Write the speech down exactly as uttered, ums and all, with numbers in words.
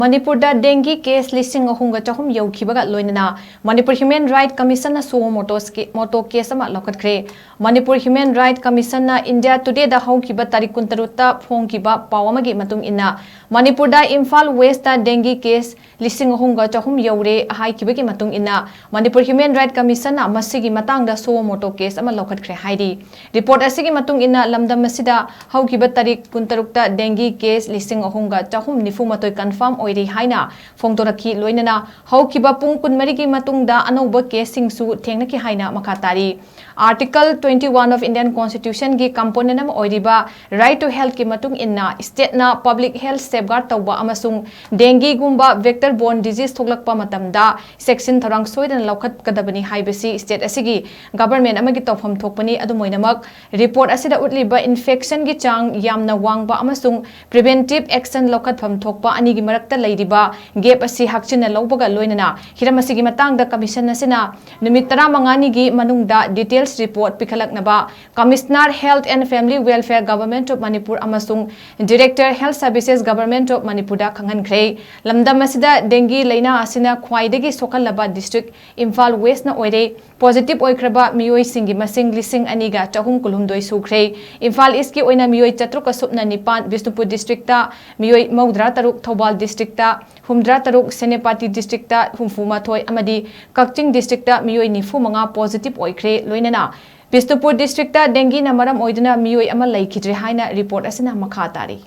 ꯃꯅꯤꯄꯨꯔꯗ dengue case ꯂꯤꯁꯤꯡ ꯑꯍꯨꯝꯒ ꯆꯍꯨꯝ ꯌꯧꯈꯤꯕꯒ ꯂꯣꯏꯅꯅ ꯃꯅꯤꯄꯨꯔ Human Right Commission ꯅ suo moto case ꯑꯃ ꯂꯧꯈꯠꯈ꯭ꯔꯦ꯫ ꯃꯅꯤꯄꯨꯔ Human Right Commission ꯅ India Today ꯗ ꯍꯧꯈꯤꯕ ꯇꯥꯔꯤꯛ ꯀꯨꯟꯇꯔꯨꯛꯇ ꯐꯣꯡꯈꯤꯕ ꯄꯥꯎ ꯑꯃꯒꯤ ꯃꯇꯨꯡ ꯏꯟꯅ, ꯃꯅꯤꯄꯨꯔꯗ ꯏꯝꯐꯥꯜ West ꯇ dengue case ꯂꯤꯁꯤꯡ ꯑꯍꯨꯝꯒ ꯆꯍꯨꯝ ꯌꯧꯔꯦ ꯍꯥꯏꯈꯤꯕꯒꯤ ꯃꯇꯨꯡ ꯏꯟꯅ, ꯃꯅꯤꯄꯨꯔ Human Right Commission ꯅ ꯃꯁꯤꯒꯤ ꯃꯇꯥꯡꯗ suo moto case ꯑꯃ ꯂꯧꯈꯠꯈ꯭ꯔꯦ ꯍꯥꯏꯔꯤ꯫ Report ꯑꯁꯤꯒꯤ ꯃꯇꯨꯡ ꯏꯟꯅ, ꯂꯝꯗꯝ ꯑꯁꯤꯗ ꯍꯧꯈꯤꯕ ꯇꯥꯔꯤꯛ ꯀꯨꯟꯇꯔꯨꯛꯇ dengue case ꯂꯤꯁꯤꯡ ꯑꯍꯨꯝꯒ ꯆꯍꯨꯝ ꯅꯤꯐꯨ ꯃꯥꯊꯣꯏ confirm ꯑꯣꯏꯔꯤ ꯍꯥꯏꯅ ꯐꯣꯡꯗꯣꯔꯛꯈꯤ꯫ ꯂꯣꯏꯅꯅ ꯍꯧꯈꯤꯕ ꯄꯨꯡ ꯀꯨꯟꯃꯔꯤꯒꯤ ꯃꯇꯨꯡꯗ ꯑꯅꯧꯕ case ꯁꯤꯡꯁꯨ ꯊꯦꯡꯅꯈꯤ ꯍꯥꯏꯅ ꯃꯈꯥ ꯇꯥꯔꯤ꯫ Article twenty one of Indian Constitution ꯒꯤ component ꯑꯃ ꯑꯣꯏꯔꯤꯕ Right to Health ꯀꯤ ꯃꯇꯨꯡ ꯏꯟꯅ, state ꯅ public health safeguard ꯇꯧꯕ ꯑꯃꯁꯨꯡ dengue ꯒꯨꯝꯕ vector borne disease ꯊꯣꯛꯂꯛꯄ ꯃꯇꯝꯗ ꯆꯦꯛꯁꯤꯟ ꯊꯧꯔꯥꯡ ꯁꯣꯏꯗꯅ ꯂꯧꯈꯠꯀꯗꯕꯅꯤ ꯍꯥꯏꯕꯁꯤ state ꯑꯁꯤꯒꯤ government ꯑꯃꯒꯤ ꯇꯧꯐꯝ ꯊꯣꯛꯄꯅꯤ꯫ ꯑꯗꯨꯝ ꯑꯣꯏꯅꯃꯛ, report ꯑꯁꯤꯗ ꯎꯠꯂꯤꯕ infection ꯒꯤ ꯆꯥꯡ ꯌꯥꯝꯅ ꯋꯥꯡꯕ ꯑꯃꯁꯨꯡ preventive action ꯂꯧꯈꯠꯐꯝ ꯊꯣꯛꯄ ꯑꯅꯤꯒꯤ ꯃꯔꯛꯇ ꯂꯩꯔꯤꯕ gap ꯑꯁꯤ ꯍꯛꯆꯤꯟꯅ ꯂꯧꯕꯒ ꯂꯣꯏꯅꯅ, ꯍꯤꯔꯝ ꯑꯁꯤꯒꯤ ꯃꯇꯥꯡꯗ commission ꯑꯁꯤꯅ ꯅꯨꯃꯤꯠ ꯇꯔꯥꯃꯉꯥꯅꯤꯒꯤ ꯃꯅꯨꯡꯗ details report ꯄꯤꯈꯠꯂꯛꯅꯕ Commissioner Health and Family Welfare, Government of Manipur ꯑꯃꯁꯨꯡ Director, Health Services, Government of Manipur ꯗ ꯈꯪꯍꯟꯈ꯭ꯔꯦ꯫ ꯂꯝꯗꯝ ꯑꯁꯤꯗ dengue ꯂꯩꯅꯥ ꯑꯁꯤꯅ ꯈ꯭ꯋꯥꯏꯗꯒꯤ ꯁꯣꯛꯍꯜꯂꯕ district ꯏꯝꯐꯥꯜ West ꯅ ꯑꯣꯏꯔꯦ꯫ Positive ꯑꯣꯏꯈ꯭ꯔꯕ ꯃꯤꯑꯣꯏꯁꯤꯡꯒꯤ ꯃꯁꯤꯡ ꯂꯤꯁꯤꯡ ꯑꯅꯤꯒ ꯆꯍꯨꯝ ꯀꯨꯟꯍꯨꯝꯗꯣꯏ ꯁꯨꯈ꯭ꯔꯦ꯫ ꯏꯝꯐꯥꯜ East ꯀꯤ ꯑꯣꯏꯅ ꯃꯤꯑꯣꯏ ꯆꯥꯇ꯭ꯔꯨꯛꯀ ꯁꯨꯞꯅ ꯅꯤꯄꯥꯟ, ꯕꯤꯁꯅꯨꯄꯨꯔ district ꯇ ꯃꯤꯑꯣꯏ ꯃꯧꯗ꯭ꯔꯥ ꯇꯔꯨꯛ, ꯊꯧꯕꯥꯜ district ꯇ ꯍꯨꯝꯗ꯭ꯔꯥ ꯇꯔꯨꯛ, ꯁꯦꯅꯥꯄꯇꯤ district ꯇ ꯍꯨꯝꯐꯨ ꯃꯥꯊꯣꯏ ꯑꯃꯗꯤ ꯀꯛꯆꯤꯡ district ꯇ ꯃꯤꯑꯣꯏ ꯅꯤꯐꯨ ꯃꯉꯥ positive ꯑꯣꯏꯈ꯭ꯔꯦ꯫ ꯂꯣꯏꯅꯅ ꯕꯤꯁꯅꯨꯄꯨꯔ district ꯇ dengue ꯅ ꯃꯔꯝ ꯑꯣꯏꯗꯨꯅ ꯃꯤꯑꯣꯏ ꯑꯃ ꯂꯩꯈꯤꯗ꯭ꯔꯦ ꯍꯥꯏꯅ report ꯑꯁꯤꯅ ꯃꯈꯥ ꯇꯥꯔꯤ꯫